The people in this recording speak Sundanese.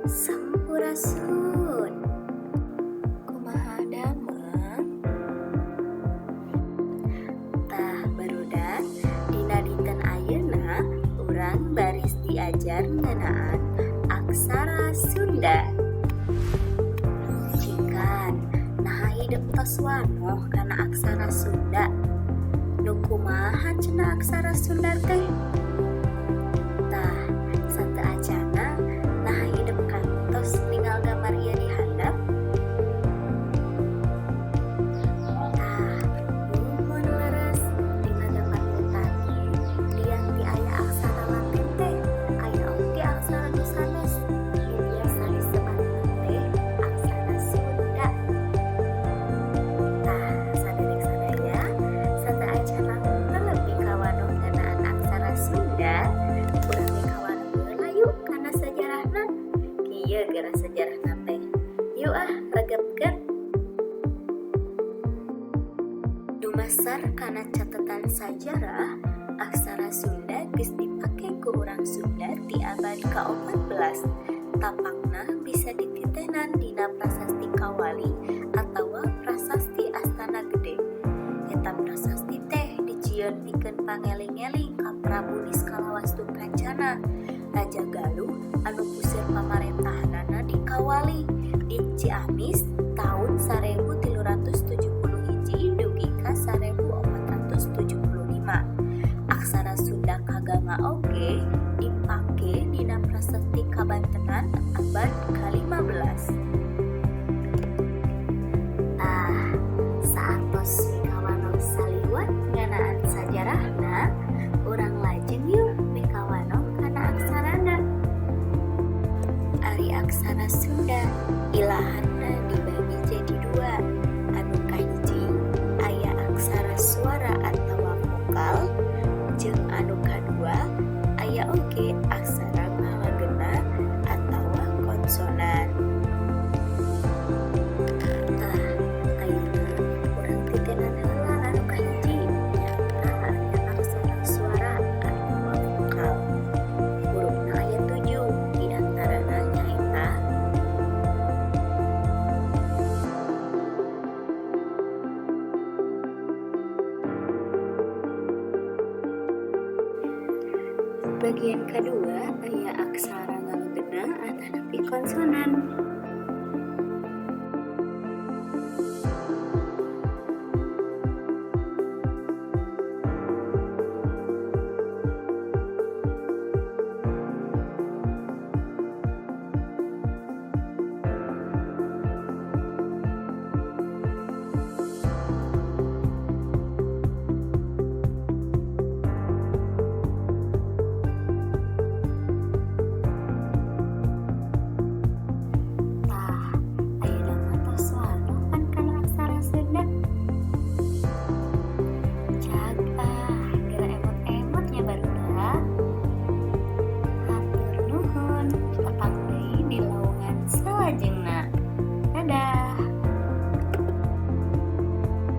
Sampurasun. Kumaha damang? Tah barudak, dina dinten ayeuna urang baris diajar ngeunaan aksara Sunda. Cikan, naha hidep tos wanoh kana aksara Sunda? Nu kumaha cenah aksara Sunda teh? Tah, sateuacanna naha hidep kantos ningal gambar ieu di handap? Tah, muhun leres, dina gambar nu tadi lian ti aya aksara Latin teh, aya oge aksara nu sanes. Nu biasa disebatna teh aksara Sunda. Tah, saderek sadaya, sateuacanna teu mikawanoh ngeunaan aksara Sunda, urang mikawanoh heula yuk kana sajarahna. Kieu geura sajarahna teh. Yuk ah, regepkeun. Dumasar kana catetan sajarah, aksara Sunda geus dipake ku urang Sunda ti abad ka-14. Tapakna bisa dititenan dina Prasasti Kawali atawa Prasasti Astana Gede. Eta prasasti teh dijieun pikeun pangeling-eling ka Prabu Niskalawastu Kancana, Raja Galuh anu puseur pamarentahanana di Kawali di Ciamis taun 1371 dugi ka 1475. Aksara Sunda kaganga oge dipake dina Prasasti Kabantenan abad ka-15. Tah, saartos mikawanoh saliwat ngeunaan sajarahna, urang lajeng yuk mikawanoh kana aksarana. Ari aksara Sunda ilahanna dibagi jadi dua. Anu kahiji aya aksara suara atawa vokal, jeung anu kadua aya oge aksara ngalagena atawa konsonan. Tah, ayeuna urang titenan heula anu kahiji, nyaeta aya aksara suara atawa vokal. Hurufna aya 7, di antarana nyaeta Bagian kadua aya aksara ngalagena atanapi konsonan. Tah, ayeuna mah tos wanoh pan kana aksara Sunda. Cag.